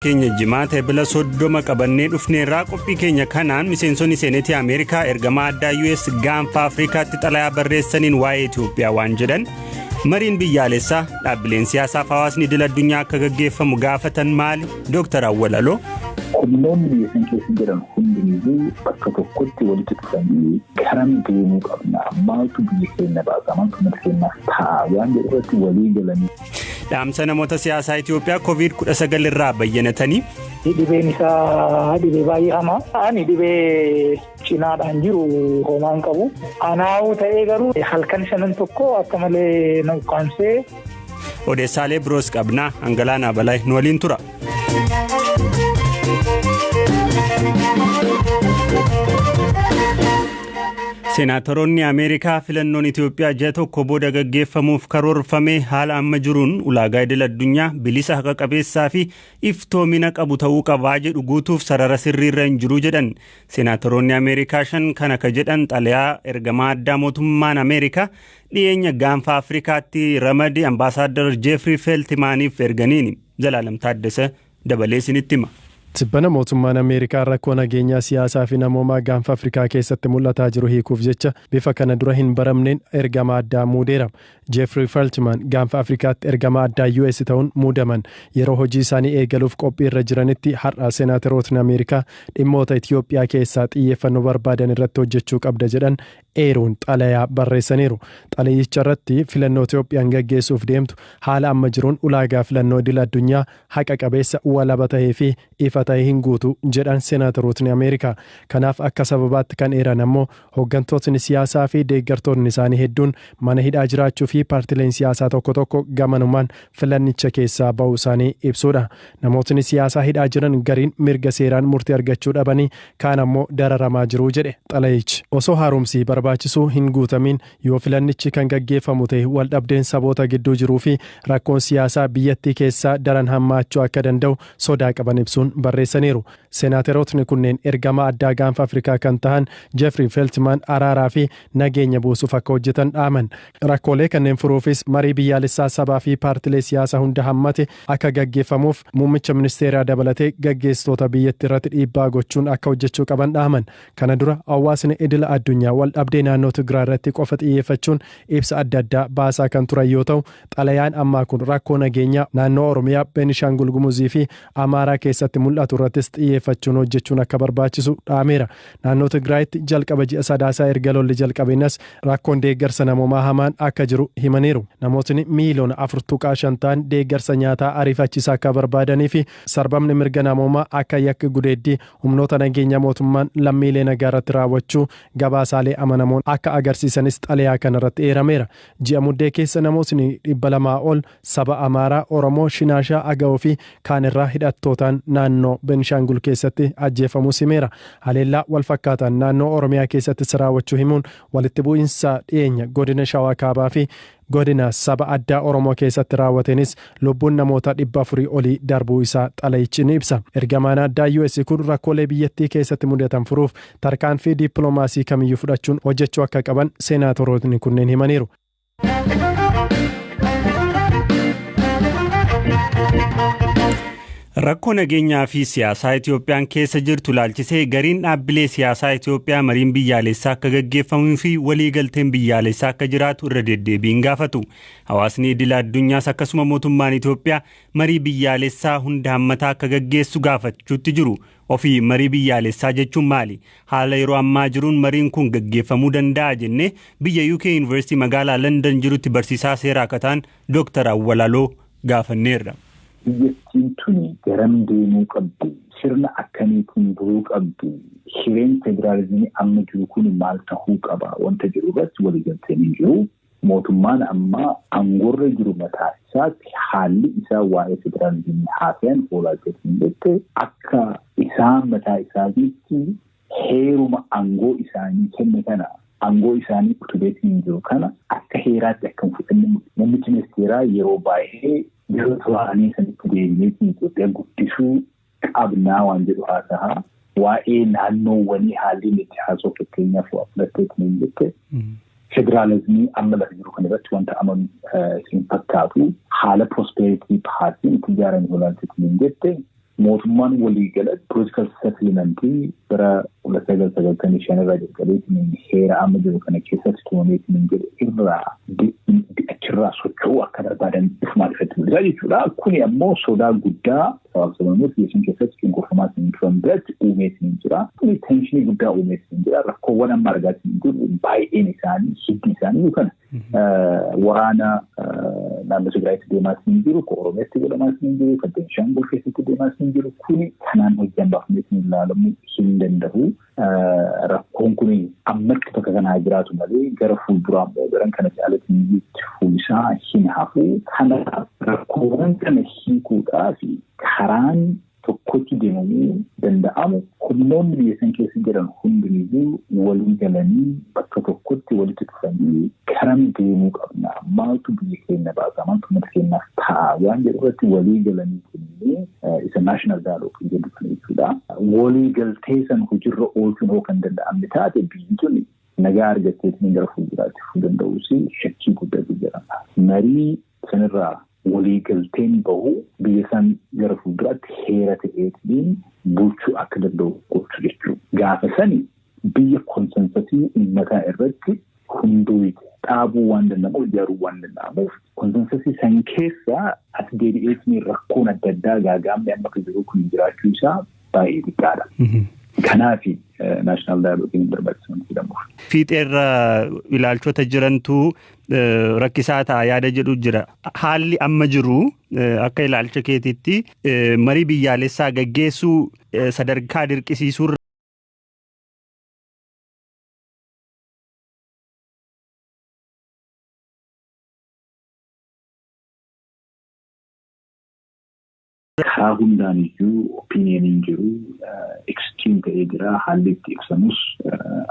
Keenya Jimaata Ebila 30 qabannee dhufneerraa. Qophii keenya kanaan miseensonni Seenetii Ameerikaa ergamaa addaa US Gaanfa Afrikaatti xalayaa barreessaniin waa'ee Itoophiyaa waan jedhan, mariin biyyaalessaa dhaabbileen siyaasaaf hawaasni idil addunyaa akka gaggeeffamu gaafatan maali? Dooktar Awwalaloo. Humnoonni biyya san keessa jiran hundiniyyuu bakka tokkotti walitti dhufanii karam deemuu qabna, maaltu biyya keenya baasa, maaltu uummata keenyaaf ta'a waan jedhu irratti walii galanii. Dhaamsa namoota siyaasaa Itoophiyaa Covid-19 irraa bayyanatanii. Dhibeen isaa dhibee baay'ee hamaa. Ani dhibee cinaadhaan jiru homaan qabu. Anaa'uu ta'ee garuu halkan shanan tokko akka malee na ukkaamsee. Odeessaalee biroos qabnaa, Angalaanaa Balaa nu waliin tura. Senaatoroonni Ameerikaa filannoon Itoophiyaa ji'a tokko booda gaggeeffamuuf karoorfame haala amma jiruun ulaagaa idil addunyaa bilisa, haqa qabeessaa fi iftoomina qabu ta'uu qabaa jedhu guutuuf sarara sirriirra hin jiru jedhan. Senaatoroonni Ameerikaa shan kana ka jedhan xalayaa ergamaa addaa mootummaan Ameerikaa dhiyeenya Gaanfa Afrikaatti ramade Ambaasaaddar Jeefrii Feeltimaaniif erganiini. Zalaalam Taaddasa dabalee isinitti hima. Tibbana mootummaan Ameerikaa rakkoo nageenyaa, siyaasaa fi namoomaa Gaanfa Afrikaa keessatti mul'ataa jiru hiikuuf jecha bifa kana dura hin baramneen ergamaa addaa muudeera. Jeefrii Feltman Gaanfa Afrikaatti ergamaa addaa US ta'uun muudaman. Yeroo hojii isaanii eegaluuf qophii irra jiranitti har'a Senaaterootni Ameerikaa dhimmoota Itoophiyaa keessaa xiyyeeffannoo barbaadan irratti hojjechuu qabda jedhan eeruun xalayaa barreessaniiru. Xalayicha irratti filannoo Itoophiyaan gaggeessuuf deemtu haala amma jiruun ulaagaa filannoo idil addunyaa haqa qabeessa, walaba ta'ee fi ifa ta'e hin guutu jedhan Senaatarootni Ameerikaa. Kanaaf akka sababaatti kan eeran ammoo hooggantootni siyaasaa fi deeggartoonni isaanii hedduun mana hidhaa jiraachuu fi paartileen siyaasaa tokko tokko gamanumaan filannicha keessaa ba'uu isaanii ibsuudha. Namootni siyaasaa hidhaa jiran gariin mirga seeraan murtii argachuu dhabanii, kaan ammoo dararamaa jiru jedhe xalayichi. Osoo haaromsi barbaachisuu hin guutamin yoo filannichi kan gaggeeffamu ta'e, wal dhabdeen saboota gidduu jiruu fi rakkoon siyaasaa biyyattii keessaa daran hammaachuu akka danda'u sodaa qaban ibsuun barreessaniiru. Seenaaterootni kunneen ergama addaa Gaanfa Afrikaa kan tahan Jeffrey Feltman araaraa fi nageenya buusuuf akka hojjetan dhaaman. Rakkoolee kanneen furuufis marii biyyaalessaa sabaa fi paartilee siyaasaa hunda hammate akka gaggeeffamuuf muummicha ministeeraa dabalatee gaggeessitoota biyyattii irratti dhiibbaa gochuun akka hojjechuu qaban dhaaman. Kana dura hawaasni idila addunyaa wal dhabdee naannoo Tigraay irratti qofa xiyyeeffachuun ibsa adda addaa baasaa kan turan yoo ta'u, xalayaan ammaa kun rakkoo nageenyaa naannoo Oromiyaa, Beenishaangul Gumuzii fi Amaaraa keessatti mul'atu irrattis xiyyeeffachuun hojjechuun akka barbaachisu dhaameera. Naannoo Tigraayitti jalqaba ji'a Sadaasaa erga lolli jalqabeenas rakkoon deeggarsa namoomaa hamaan akka jiru himaniiru. Namootni miiliyoona 4.5 ta'an deeggarsa nyaataa ariifachiisaa akka barbaadanii fi sarbamni mirga namoomaa akka yakka gudeeddii humnoota nageenya mootummaan lammiilee nagaa irratti raawwachuu gabaasaalee amanamoon akka agarsiisanis xalayaa kanarratti eerameera. Ji'a Muddee keessa namootni 200 ol saba Amaaraa, Oromoo, Shinaashaa, Agawoo fi kaan irraa hidhattootaan naannoo Benishaangul keessatti ajjeefamuu himeera. Haleellaa wal fakkaataan naannoo Oromiyaa keessattis raawwachuu himuun, walitti bu'insa dhiyeenya godina Shawaa Kaabaa fi godina saba addaa Oromoo keessatti raawwateenis lubbuun namoota 400 olii darbuu isaa xalayichi ni ibsa. Ergamaan addaa US kun rakkoolee biyyattii keessatti mudatan furuuf tarkaanfii dippiloomaasii kamiyyuu fudhachuun hojjechuu akka qaban seenaatorootni kunneen himaniiru. Rakkoo nageenyaa fi siyaasaa Itoophiyaan keessa jirtu ilaalchisee gariin dhaabbilee siyaasaa Itoophiyaa mariin biyyaalessaa akka gaggeeffamuu fi waliigalteen biyyaalessaa akka jiraatu irra deddeebiin gaafatu. Hawaasni idila addunyaas akkasuma mootummaan Itoophiyaa marii biyyaalessaa hunda hammataa akka gaggeessu gaafachuutti jiru. Ofii marii biyyaalessaa jechuun maali? Haala yeroo ammaa jiruun mariin kun gaggeeffamuu danda'a jennee biyya UK Yuunivarsiitii magaalaa London jirutti barsiisaa seeraa akka ta'an Dooktar Awwalaloo gaafanneerra. Biyyattiin tuni garam deemuu qabdi? Sirna akkamiitiin buluu qabdi? Hireen federaalizimii amma jiru kun maal tahuu qaba? Wanta jiru irratti waliigalteen hin jiru. Mootummaan amma aangoorra jiru mataa isaatti haalli isaa waa'ee federaalizimii haasayan oolaa hin jette, akka isaan mataa isaatiitti heeruma aangoo isaanii kenne kana, aangoo isaanii utubeetiin jiru kana akka heeraatti akka hin fudhanne. Muummichi ministeeraa yeroo baay'ee yeroo duraanii sanitti deebineetiin Itoophiyaa guddisuu qabnaa waan jedhu haasa'a. Waa'ee naannoowwanii haalli inni itti haasa'u, fakkeenyaaf waa fudhatteetiin hin jette, federaalizimii amma lafa jiru kana irratti wanta amanu hin fakkaatu. Haala Prosperity Paartiin itti ijaarame olaanteetiin hin jette. Mootummaan waliigala political settlementii bara 1995 irraa jalqabeetiin heera amma jiru kana keessatti tumameetiin jedhu irraa achirraa socho'uu akka barbaadan ifumaan ifatti mul'isaa jechuudha. Kuni ammoo sodaa guddaa sabaaf sablammoota biyya san keessatti cunqurfamaa turan biratti uumeetiin jira. Kuni tension guddaa uumeetiin jira. Rakkoowwan amma argaa jirru baay'een isaanii, hiddi isaanii kana waraana naannoo Tigraayitti deemaa jiru, kan Oromiyaatti godhamaa jiru, kan Beenishaangul keessatti deemaa jiru, kuni kanaan hojjaan baafameetiin ilaalamuu hin danda'u. Rakkoon kun ammatti bakka kanaa jiraatu malee gara fuulduraa immoo garan kana caalatti fuulisaa hin hafu. Kana rakkoowwan kana hiikuudhaaf karaan tokkotti deemamuu danda'amu, humnoonni biyya san keessa jiran hundiniyyuu walii galanii bakka tokkotti walitti dhufanii karam deemuu qabna, maaltu biyya keenya baasa, maaltu uummata keenyaaf ta'a waan jedhu irratti walii galanii kennee isa national dialogue jedhu kana jechuudha. Walii galtee san hojiirra oolchuun hoo kan danda'amne taate, biyyi tun nagaa argatteetiin gara fuulduraatti fufuu danda'us shakkii guddatu jedhama. Marii sanirraa walii galteen bahu biyya san gara fuulduraatti heera ta'eetiin bulchuu akka danda'u gochuu jechuudha. Gaafa sani biyya consensusii uummataa irratti hundooyite dhaabuu waan danda'amuuf, ijaaruu waan danda'amuuf, consensusii san keessa as deebi'eetiin rakkoon adda addaa gaagaamni amma akka jiru kun jiraachuu isaa baay'ee xiqqaadha. Kanaafi national dialogueiin hin barbaachisu jedhamuuf. Fiixeerra ilaalchota jirantu rakkisaa ta'a yaada jedhu jira. Haalli amma jiru akka ilaalcha keetiitti marii biyyaalessaa gaggeessuu sadarkaa dirqisiisuu Karaa hundaan iyyuu opinioniin jiru extreme ta'ee jira. Haalli itti ibsamus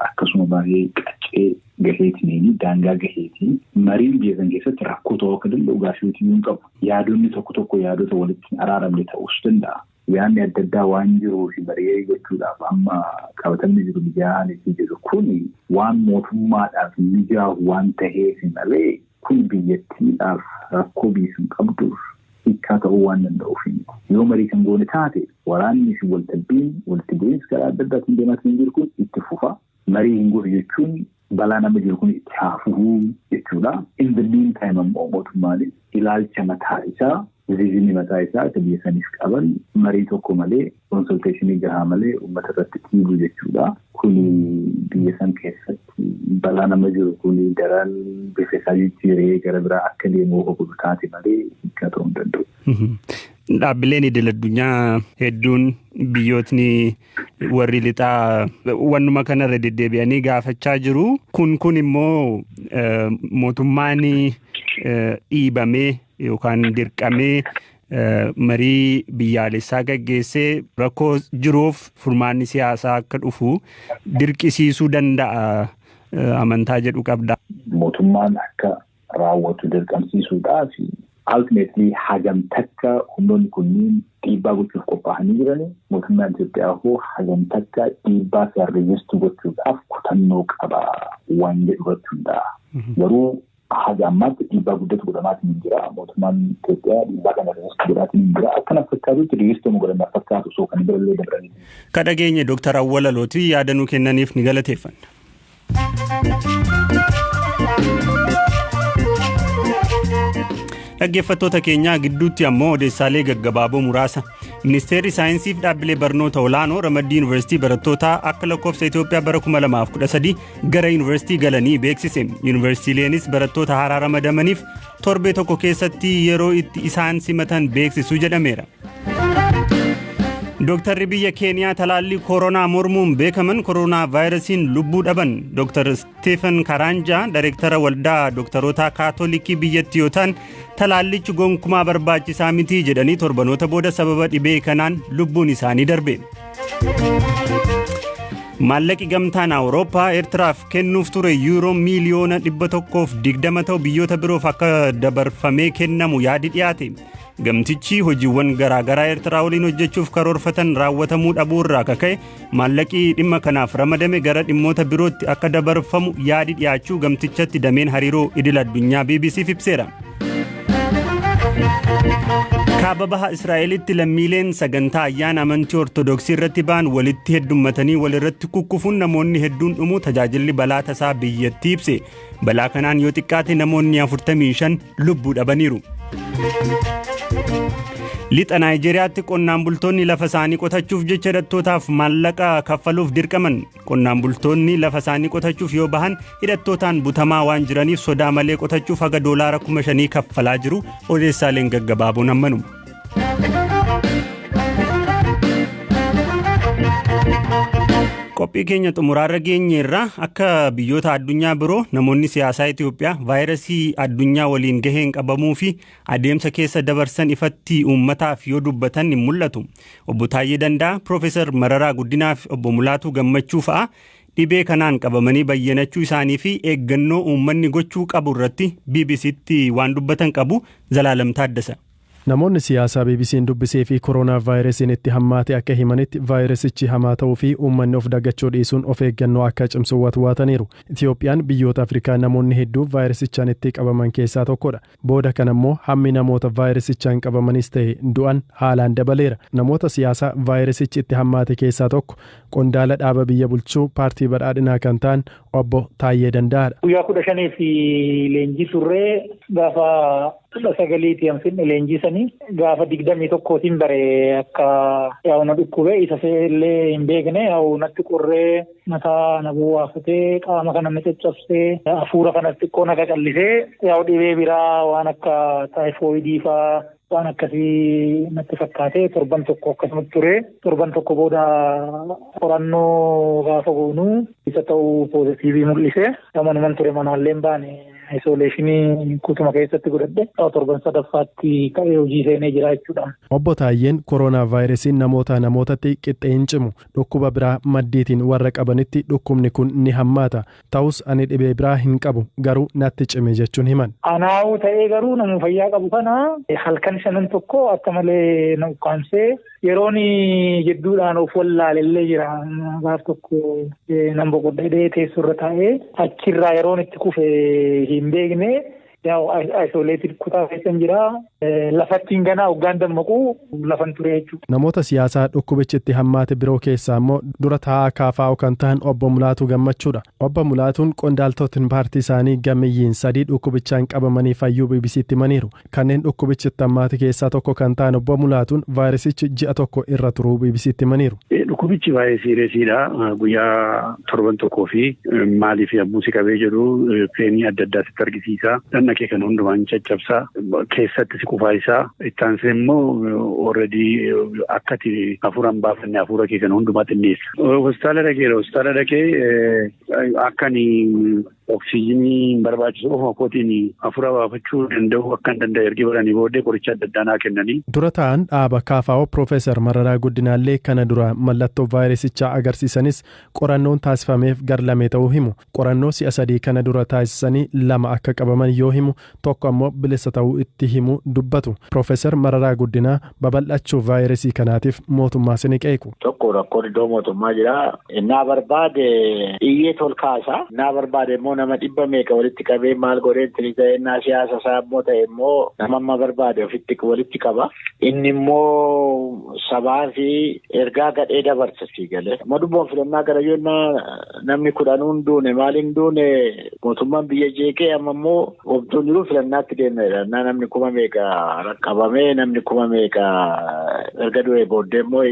akkasuma baay'ee qaccee gaheetiin, daangaa gaheetiin, mariin biyya san keessatti rakkoo ta'uu akka danda'u gaaffii hin qabu. Yaadonni tokko tokko yaadota walitti hin araaramne ta'uus danda'a. Yaadni adda addaa waan jiruu fi marii gochuudhaaf amma qabatamni jiru mijaa'aan itti jiru kun waan mootummaadhaaf mijaa'u waan ta'eef malee, kun biyyattiidhaaf rakkoo biyya sun qabduuf hiikkaa ta'uu waan danda'uuf. Yoo marii kan goone taate, waraanni fi waltabbiin walitti bu'iinsi karaa adda addaatiin deemaa kan jiru kun itti fufa. Marii hin godhu jechuun balaa nama jiru kun itti haa fufuu jechuudha. In the meantime ammoo mootummaan ilaalcha mataa isaa, visionii mataa isaa isa biyya saniif qaban marii tokko malee, consultationii gahaa malee uummata irratti dhiibuu jechuudha. Kuni biyya san keessatti balaa nama jiru kun daran bifa isaa jijjiiree gara biraa akka deemu godhu taate malee hiikkaa ta'uu hin danda'u. Dhaabbileen idil addunyaa hedduun, biyyootni warri lixaa wannuma kanarra deddeebi'anii gaafachaa jiru. Kun immoo mootummaan dhiibamee yookaan dirqamee marii biyyaalessaa gaggeessee rakkoo jiruuf furmaanni siyaasaa akka dhufu dirqisiisuu danda'a amantaa jedhu qabda. Mootummaan akka raawwatu dirqamsiisuudhaaf ultimately hagam takka humnoonni kunniin dhiibbaa gochuuf qophaa'anii jiranii, mootummaan Itoophiyaa hoo hagam takka dhiibbaa sana resist gochuudhaaf kutannoo qaba waan jedhu irratti hundaa'a. Garuu haga ammaatti dhiibbaa guddatu godhamaatiin hin jira. Mootummaan Itoophiyaa dhiibbaa kana resist godhaatiin hin jira. Akkana fakkaatutti resist godhan fakkaatu osoo kan birallee dabranii. Ka dhageenye Dooktar Awwalalooti, yaada nuu kennaniif ni galateeffanna. Dhaggeeffattoota keenyaa, gidduutti ammoo odeessaalee gaggabaaboo muraasa. Ministeerri saayinsiif dhaabbilee barnoota olaanoo ramaddii yuunivarsiitii barattootaa akka lakkoofsa Itoophiyaa bara 2013 gara yuunivarsiitii galanii beeksise. Yuunivarsiitiileenis barattoota haaraa ramadamaniif torbee tokko keessatti yeroo itti isaan simatan beeksisu jedhameera. Dooktarri biyya Keeniyaa talaallii koronaa mormuun beekaman koronaa vaayirasiin lubbuu dhaban. Dooktar Steven Karanja dareektara waldaa dooktaroota Kaatolikii biyyattii yoo ta'an, talaallichi gonkumaa barbaachisaa miti jedhanii torbanoota booda sababa dhibee kanaan lubbuun isaanii darbe. Maallaqi gamtaan Awurooppaa Eertiraaf kennuuf ture yuuroo miiliyoona 120 ta'u biyyoota biroof akka dabarfamee kennamu yaadi dhiyaate. Gamtichi hojiiwwan garaagaraa Eertiraa waliin hojjechuuf karoorfatan raawwatamuu dhabuu irraa akka ka'e maallaqi dhimma kanaaf ramadame gara dhimmoota birootti akka dabarfamu yaadi dhiyaachuu gamtichatti dameen hariiroo idil addunyaa BBCf ibseera. Kaaba baha Israa'elitti lammiileen sagantaa ayyaana amantii Ortodoksii irratti ba'an walitti heddummatanii walirratti kukkufuun namoonni hedduun dhumuu tajaajilli balaa tasaa biyyattii ibse. Balaa kanaan yoo xiqqaate namoonni 45 lubbuu dhabaniiru. Lixa Naayijeriyaatti qonnaan bultoonni lafa isaanii qotachuuf jecha hidhattootaaf maallaqa kaffaluuf dirqaman. Qonnaan bultoonni lafa isaanii qotachuuf yoo bahan hidhattootaan butamaa waan jiraniif sodaa malee qotachuuf haga doolaara 5,000 kaffalaa jiru. Odeessaaleen gaggabaaboon ammanuma. Qophii keenya xumuraarra geenyeerra. Akka biyyoota addunyaa biroo namoonni siyaasaa Itoophiyaa vaayirasii addunyaa waliin gaheen qabamuu fi adeemsa keessa dabarsan ifatti uummataaf yoo dubbatan hin mul'atu. Obbo Taayyee Danda'a, Piroofeesar Mararaa Guddinaa fi Obbo Mulaatuu Gammachuu fa'a dhibee kanaan qabamanii bayyanachuu isaanii fi eeggannoo uummanni gochuu qabu irratti BBCtti waan dubbatan qabu. Zalaalam Taaddasa. Namoonni siyaasaa BBC'n dubbisee fi kooroonaa vaayirasiin itti hammaate akka himanitti, vaayirasichi hamaa ta'uu fi uummanni of dagachuu dhiisuun of eeggannoo akka cimsu watwaataniiru. Itiyoophiyaan biyyoota Afrikaa namoonni hedduu vaayirasichaan itti qabaman keessaa tokkodha. Booda kana immoo hammi namoota vaayirasichaan qabamanis ta'e du'an haalaan dabaleera. Namoota siyaasaa vaayirasichi itti hammaate keessaa tokko qondaala dhaaba biyya bulchuu Paartii Badhaadhinaa kan ta'an Obbo Taayyee Danda'aadha. Guyyaa 15 fi leenjii turree, gaafa 19ti hanfinne leenjii sanii, gaafa 21tiin bare akka yaa'u na dhukkube. Isa illee hin beekne, yaa'u natti qorree, mataa na bowwaafatee, qaama kana na caccabsee, hafuura kanas xiqqoo na qaqallisee, yaa'u dhibee biraa waan akka taayifooyidii faa waan akkasii natti fakkaate. Torban tokko akkasumatti ture. Torban tokko booda qorannoo gaafa goonuu isa ta'uu poozitiivii mul'ise. Manuman ture, manaallee hin baane, isolation kutuma keessatti godhadhe. Torban sadaffaatti ka'ee hojii seenee jira jechuudha. Obbo Taayyeen kooroonaa vaayirasiin namoota namootatti qixxee hin cimu, dhukkuba biraa maddiitiin warra qabanitti dhukkubni kun ni hammaata. Ta'us ani dhibee biraa hin qabu, garuu natti cime jechuun himan. Anaa'uu ta'ee garuu nama fayyaa qabu kana halkan shanan tokko akka malee na ukkaamsee, yeroon jidduudhaan of wallaalellee jira. Gaaf tokko nan boqodhee teessoo irra taa'ee achirraa yeroon itti kufe hin beekne. Yaa'u isolated kutaa keessan jira. Lafatti hin ganaa hoggaan dammaqu lafan ture jechuudha. Namoota siyaasaa dhukkubichi itti hammaate biroo keessaa immoo dura taa'aa KFO kan ta'an Obbo Mulaatuu Gammachuudha. Obbo Mulaatuun qondaaltotni paartii isaanii gameeyyiin sadii dhukkubichaan qabamanii fayyuu BBCtti himaniiru. Kanneen dhukkubichi itti hammaate keessaa tokko kan ta'an Obbo Mulaatuun vaayirasichi ji'a tokko irra turuu BBCtti himaniiru. Dhukkubichi baay'ee seriousiidha. Guyyaa torban tokkoo fi maaliif yommuu si qabee jedhu painii adda addaa sitti argisiisa. Dhagna kee kan hundumaan caccabsaa. Keessatti si qufaayisaa. Itti aansee immoo already akka ati hafuura hin baafanne hafuura kee kan hundumaa xinneessa. Hospitaala dhaqeera. Hospitaala dhaqee akka ani oksijiinii hin barbaachisu, ofuma kootiin hafuura baafachuu danda'u akka hin danda'e ergi baranii booddee qoricha adda addaa naa kennanii. Dura ta'an dhaaba KFO Piroofeesar Mararaa Guddinaallee kana dura mallattoo vaayirasichaa agarsiisanis qorannoon taasifameef gar-lamee ta'uu himu. Qorannoo si'a sadii kana dura taasisanii lama akka qabaman yoo himu, tokko ammoo bilisa ta'uu itti himu dubbatu. Piroofeesar Mararaa Guddinaa babal'achuu vaayirasii kanaatiif mootummaa ni qeequ. Tokko rakkoon iddoo mootummaa jira. Innaa barbaade iyyee tol kaasa. Innaa barbaade immoo nama dhibba meeqa walitti qabee maal godhee itti ta'e. Innaa siyaasa isaa immoo ta'e immoo nama amma barbaade ofitti walitti qaba. Inni immoo sabaa fi ergaa gadhee dabarsa sii galee. Amma filannaa gara yoo namni kudhanuun duune, maaliin duune, mootummaan biyya jeeqee, amma immoo obtuun jiru filannaatti deemnedha. Namni kuma meeqa qabamee, namni kuma meeqa erga du'ee booddee immoo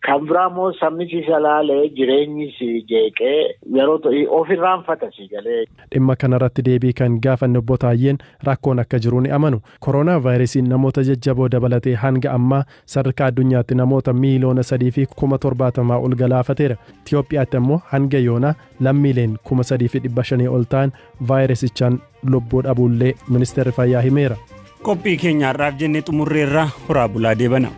kan biraa immoo sabni si salaalee, jireenyi si jeeqee, yeroo ofirraanfata si galee. Dhimma kanarratti deebii kan gaafanne Obbo Taayyeen rakkoon akka jiru ni amanu. Kooroonaa vaayirasiin namoota jajjaboo dabalatee hanga ammaa sadarkaa addunyaatti namoota 3,070,000 ol galaafateera. Itoophiyaatti ammoo hanga yoonaa lammiileen 3,500 ol ta'an vaayirasichaan lubbuu dhabuullee ministeerri fayyaa himeera. Qophii keenya har'aaf jennee xumurreerraa. Horaa bulaa, deebana.